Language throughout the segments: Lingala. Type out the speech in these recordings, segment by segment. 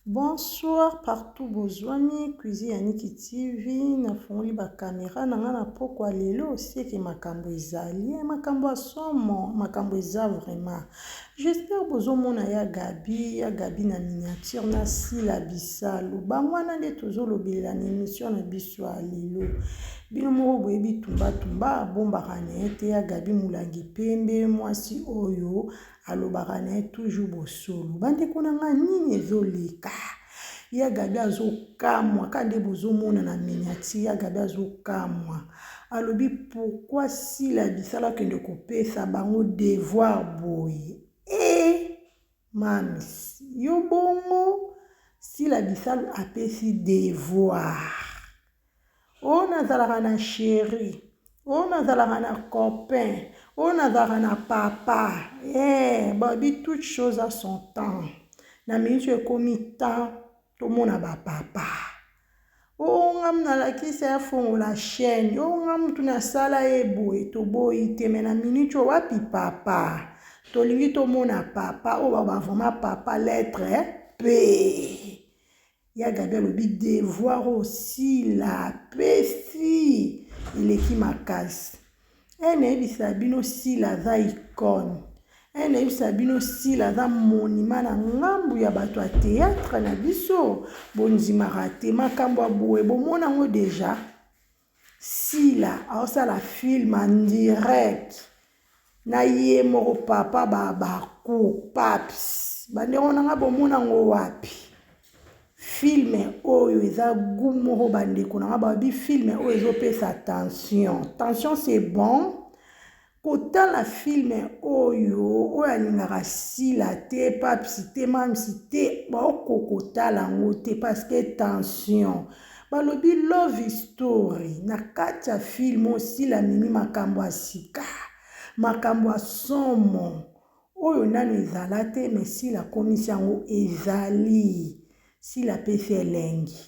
Bonsoir partout bozwami cuisine ya Niki TV nafungoli ba camera na nga na pokwa lelo seke makambo ezali eh, makambo ya somo makambo eza vraiment j'espère bozomona ya Gabi ya Gabi na miniature na Sila Bisalu bango wana nde tozolobelela na émission na biso ya lelo bino moko boyebi tumba tumba abombaka na ye te ya Gabi molangi pembe mwasi oyo Alobaka na ye toujours bosolo. Bandeko na nga nini ezoleka? Ya Gabi azokamwa ka nde bozomona na miniature ya Gabi azokamwa. Alobi pourquoi Sila bisala akende kopesa bango devoir boye? Eh mams yo bongo Sila Bisalu apesi devoir. Oh nazalaka na cheri, oh nazalaka na copain, oh nazalaka na papa eh balobi toute chose a son temps. Na minute oyo ekomi temps tomona ba papa. Oh nga nalakisa ye afongola chaîne, oh nga mutu nasala ye boye, toboyi te mais na minute oyo wapi papa? Tolingi tomona papa oyo ba vraiment papa lettre P. Ya Gaby alobi devoir oyo Sila apesi eleki makasi. Eh nayebisa bino Sila aza icone. Eh nayebisa bino Sila aza monument na ngambu ya bato ya theatre na biso. Bondimaka te makambo ya boye bomona yango deja. Sila aosala film en direct na ye moko papa ba baku paps bandeko na nga bomona ngo wapi film oyo eza gout moko bandeko na nga babi film oyo ezopesa tension tension c'est bon Kotala film oyo oyo alingaka sila te pap's te mam's te baoko kotala yango te parce que tension balobi love story na kati ya film oyo sila amemi makambo ya sika makambo ya somo oyo nanu ezala te mais sila akomisi yango ezali sila apesi elengi.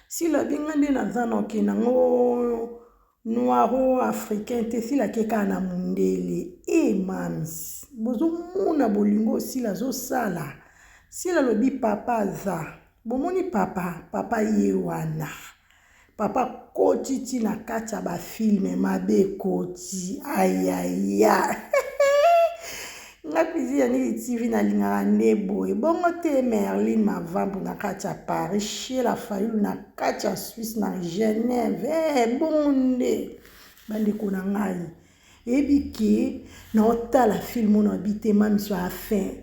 Sila bi nga nde naza na okende yango noiro africain te sila ake kaka na mundele e eh, mams bozomona bolingo sila azosala sila alobi papa aza bomoni papa papa ye wana Papa koti ti na kati ya ba film mabe ekoti ayaya nga cuisine ya niki tv nalingaka nde boye bongo te merline mavambu na kati ya paris shela fayulu na kati ya suisse na genève eh, bongo nde bandeko na ngai eyebi ke naotala film oyo nayebi te mamiso ya fin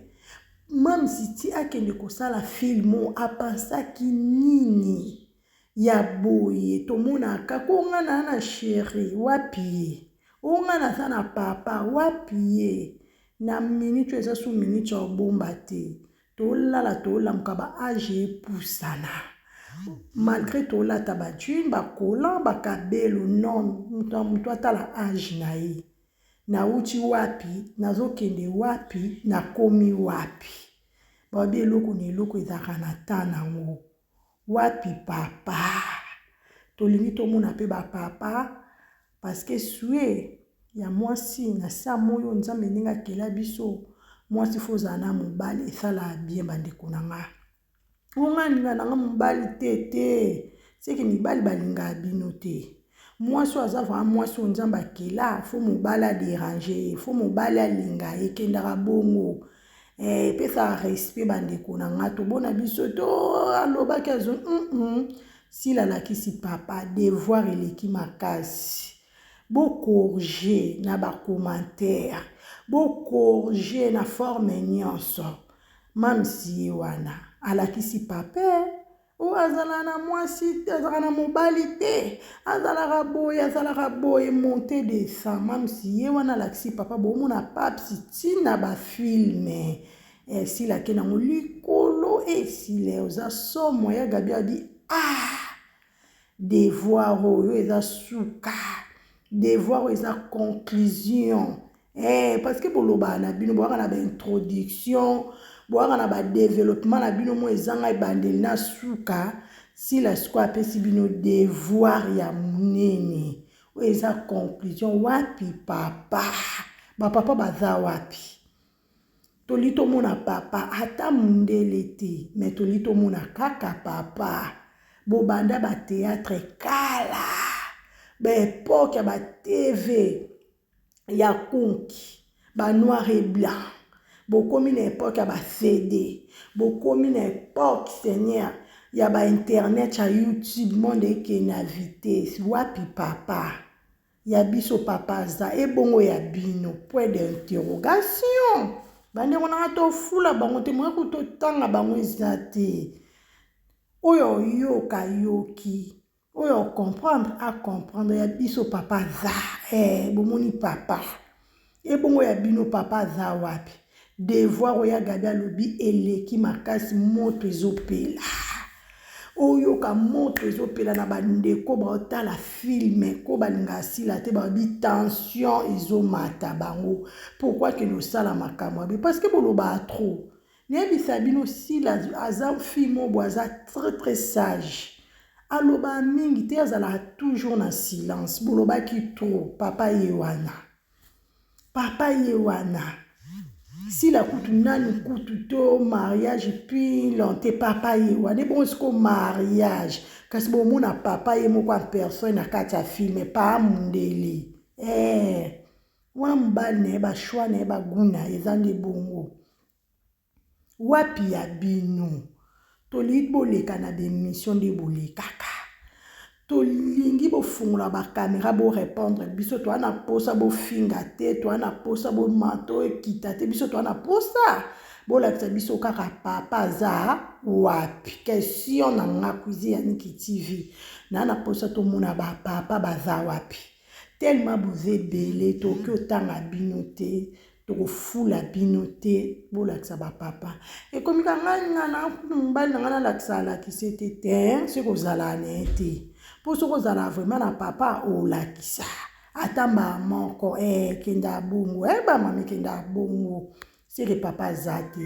mamisi ti akende kosala film oyo apansaki nini Ya boye tomonaka ko nga na na cherie wapi ye o nga naza na papa wapi ye na minute oyo eza su minute ya obomba te tolala tolamuka ba age epusana malgre tolata ba jean ba collant ba kabelo non moto na moto atala age na ye nauti wapi nazokende wapi nakomi wapi babi eloko na eloko ezalaka na temps nango Wapi papa? Tolingi tomona pe ba papa parce que souhait ya mwasi na se ya moyi oyo Nzambe ndenge akela biso mwasi faut ozala na mobali esalaka bien ba ndeko na nga. Oyo nga nalinga na nga mobali te te seke mibali balingaka bino te. Mwasi oyo aza vraiment mwasi oyo Nzambe akela faut mobali a deranger ye faut mobali alinga ye ekendaka bongo. Eh, epesaka respect bandeko na nga tobona biso to alobaki azo mm -mm. Sila alakisi papa devoir eleki makasi bocorge na bacommentaire bocorge na forme nyonso mamsi ye wana alakisi papa Oh azalaka na mwasi te azalaka na mobali te azalaka boye azalaka boye monte descend mamsi ye wana alakisi papa bomona papsi ntina bafilme esila eh, ke nango likolo esile eh, oza somo ya gabi abi ah devoir oyo eza suka devoir oyo eza conclusion Eh, parce que bolobaka na bino boyaka na baintroduction boyaka na badeveloppement na bino mo ezanga ebandeli na suka sila sikoyo apesi bino devoir ya monene oyo eza conclusion wapi papa bapapa baza wapi. Tolingi tomona papa ata mundele te mais tolingi tomona kaka papa. Bobanda ba theatre kala ba epoque ya ba TV ya kunki ba noir et blanc bokomi na epoque ya ba CD bokomi na epoque seigneur ya ba internet ya YouTube monde ekende na vitesse wapi papa Ya biso papa aza ebongo ya bino point d'interrogation bandeko na nga tofula bango te moye kutu totanga bango eza te oyo oyoka yoki oyo ocomprendre acomprendre ya biso papa aza eh, bomoni papa ebongo ya bino papa aza wapi devoir oyo ya gabi alobi eleki makasi moto ezopela oyoka moto ezopela na bandeko baotala filme ko balingaka sila te balobi tension ezomata bango pourkui kende osala makambo yabe parce que bolobaka trop nayebisa bino sila aza fille mobo aza très très sage alobaka mingi te azalaka toujours na silence bolobaki trop papa ye wana Papa ye wana sila kutu nanu kutu to mariage pilon te papa ye wana ebongo siko mariage kasi bomona papa ye moko en personne na kati ya filme pa mundele eh wana mobali na ye ba choix na ye ba gout na ye eza nde bongo. Wapi ya bino? Tolingi boleka na ba emission nde bolekaka. Tolingi bofungola ba camera bo repondre biso toa na posa bofinga te, toa na posa bo manteau ekita te, biso toa na posa bolakisa biso kaka papa aza wapi. Question na nga Cuisine ya Niki TV, na na posa tomona ba papa baza wapi. Tellement boza ebele tokoki otanga bino te. Tokofula bino te bolakisa ba papa ekomi ka ngai nga na mobali na ngai nalakisa alakise te te soki ozalaka na ye te mpo soki ozalaka vraiment na papa olakisa ata mbala moko eh, kenda bongo eh, bamama ekenda bongo seke papa aza te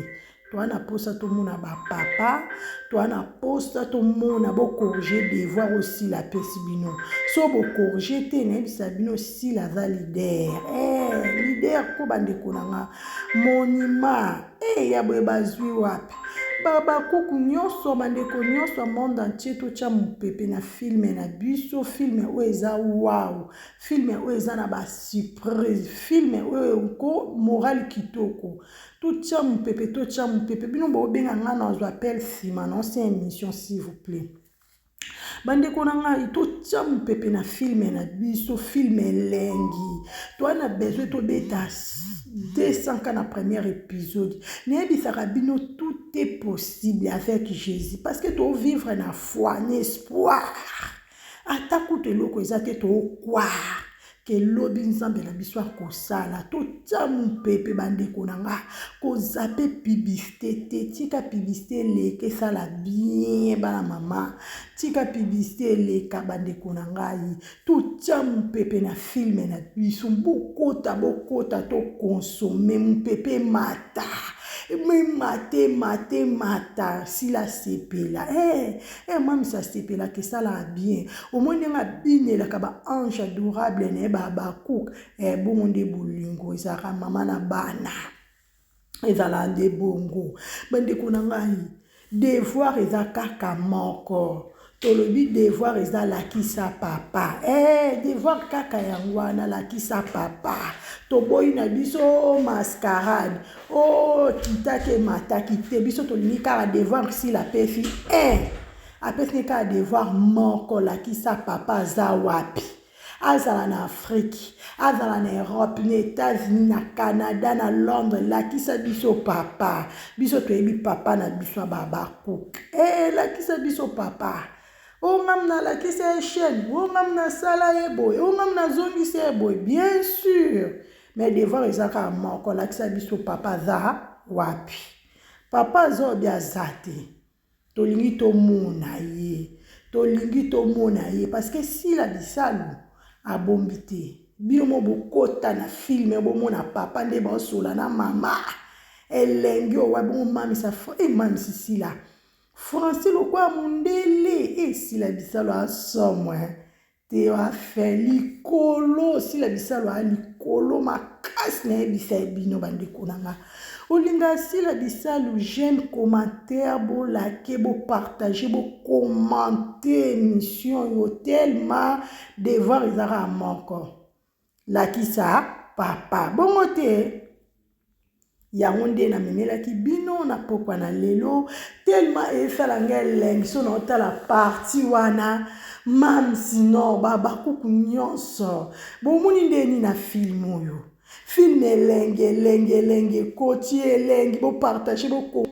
toa na posa tomona ba papa toa na posa tomona bocorrige devoir oyo sila apesi bino so bocorrige te nayebisa bino sila aza leader eh, leader ko bandeko na nga monima eh, ya boye bazwi wapi babakuku nyonso bandeko nyonso ya monde entier totya mopepe na filme na biso filme oyo eza wow filme oyo eza na basurprise filme oyo ko morale kitoko Totia mupepe totia mupepe bino bobenga nga nazwa appel nsima na ancien émission s'il vous plaît bandeko na ngai totia mopepe na filme na biso filme elengi toa na besoin tobeta 200 ka na première épisode nayebisaka bino tout est possible avec jésus parce que tovivre na foi na espoir ata kutu eloko eza te tokware ke lobi nzambe na biso akosala totya mopepe bandeko na nga kozape pibisite te tika pibisite eleka esala bien bana mama tika pibisite eleka bandeko na ngai totya mopepe na filme na biso bokota bokota tokonsome mopepe emata emata emata emata sila sepela eh. Eh mam's asepelaka esalaka bien omoni ndenge abinelaka ba ange adorable na ye ba Habacuc eh bongo nde bolingo ezalaka mama na bana ezalaka nde bongo bandeko na ngai devoir eza kaka moko tolobi devoir eza lakisa papa eh devoir kaka yango wana lakisa papa toboyi na biso mascarade Oh kitaki emataki te biso tolingi kaka devoir sila apesi eh apesi ne kaka devoir moko lakisa papa aza wapi azala na afrique azala na europe na états-unis na canada na londres lakisa biso papa biso toyebi papa na biso ya babacook eh lakisa biso papa o ngam nalakisa ye chaîne o ngam nasala ye boye o ngam nazongisa ye boye bien sûr Mais devoir eza kaka moko lakisa biso papa aza wapi papa aza obi aza te tolingi tomona ye tolingi tomona ye parce que sila bisalu abombi te bino mo bokota na filme bomona papa nde baosola na mama elengi owa bongo mamisa e eh, mamisi sila français lokola mondele e eh, sila bisalu asomo eh. Te afe likolo osila bisalo ya likolo makasi nayebisa ye bino bandeko na nga Olinga Sila Bisalu, j'aime, commentaire, bolike, bopartage, bocommente émission yo tellement devoir ezaka moko. Lakisa papa bongo te. Yango nde namemelaki bino na pokwa na lelo, tellement esala ngai elengi so na otala partie wana. Mamsi no babakuku nyonso bomoni ndeni na film oyo, film elenge elenge elenge ekoti elengi. Bopartage, boko.